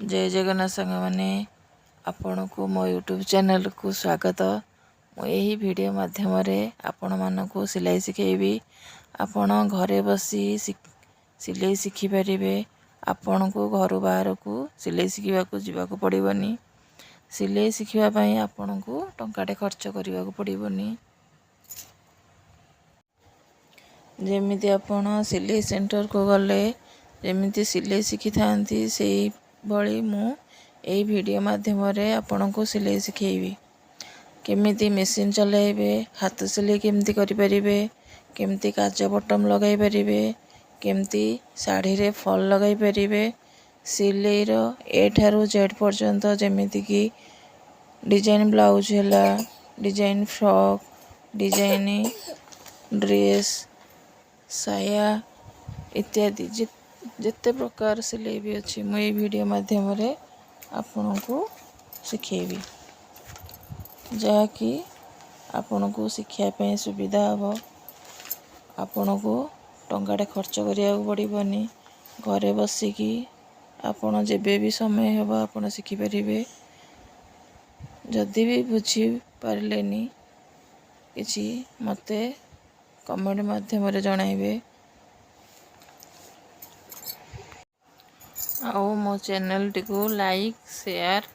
ଜୟ ଜଗନ୍ନାଥ ସାଙ୍ଗମାନେ, ଆପଣଙ୍କୁ ମୋ ୟୁଟ୍ୟୁବ୍ ଚ୍ୟାନେଲ୍କୁ ସ୍ୱାଗତ। ମୁଁ ଏହି ଭିଡ଼ିଓ ମାଧ୍ୟମରେ ଆପଣମାନଙ୍କୁ ସିଲେଇ ଶିଖେଇବି। ଆପଣ ଘରେ ବସି ସିଲେଇ ଶିଖିପାରିବେ। ଆପଣଙ୍କୁ ଘରୁ ବାହାରକୁ ସିଲେଇ ଶିଖିବାକୁ ଯିବାକୁ ପଡ଼ିବନି। ସିଲେଇ ଶିଖିବା ପାଇଁ ଆପଣଙ୍କୁ ଟଙ୍କାଟେ ଖର୍ଚ୍ଚ କରିବାକୁ ପଡ଼ିବନି। ଯେମିତି ଆପଣ ସିଲେଇ ସେଣ୍ଟରକୁ ଗଲେ ଯେମିତି ସିଲେଇ ଶିଖିଥାନ୍ତି, ସେଇଭଳି ମୁଁ ଏହି ଭିଡ଼ିଓ ମାଧ୍ୟମରେ ଆପଣଙ୍କୁ ସିଲେଇ ଶିଖେଇବି। କେମିତି ମେସିନ୍ ଚଲାଇବେ, ହାତ ସିଲେଇ କେମିତି କରିପାରିବେ, କେମିତି କାଜ ବଟମ୍ ଲଗାଇ ପାରିବେ, କେମିତି ଶାଢ଼ୀରେ ଫଲ୍ ଲଗାଇ ପାରିବେ, ସିଲେଇର ଏ ଠାରୁ ଜେଡ଼୍ ପର୍ଯ୍ୟନ୍ତ, ଯେମିତିକି ଡିଜାଇନ୍ ବ୍ଲାଉଜ୍ ହେଲା, ଡିଜାଇନ୍ ଫ୍ରକ୍, ଡିଜାଇନ୍ ଡ୍ରେସ୍, ସାୟା ଇତ୍ୟାଦି, ଯେତେ ପ୍ରକାର ସିଲେଇ ବି ଅଛି, ମୁଁ ଏଇ ଭିଡ଼ିଓ ମାଧ୍ୟମରେ ଆପଣଙ୍କୁ ଶିଖେଇବି, ଯାହାକି ଆପଣଙ୍କୁ ଶିଖିବା ପାଇଁ ସୁବିଧା ହେବ। ଆପଣଙ୍କୁ ଟଙ୍କାଟେ ଖର୍ଚ୍ଚ କରିବାକୁ ପଡ଼ିବନି। ଘରେ ବସିକି ଆପଣ ଯେବେ ବି ସମୟ ହେବ, ଆପଣ ଶିଖିପାରିବେ। ଯଦି ବି ବୁଝିପାରିଲେନି କିଛି, ମୋତେ କମେଣ୍ଟ ମାଧ୍ୟମରେ ଜଣାଇବେ। ଆଉ ମୋ ଚ୍ୟାନେଲଟିକୁ ଲାଇକ୍, ସେୟାର,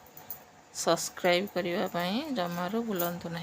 ସବସ୍କ୍ରାଇବ୍ କରିବା ପାଇଁ ଜମାରୁ ଭୁଲନ୍ତୁ ନାହିଁ।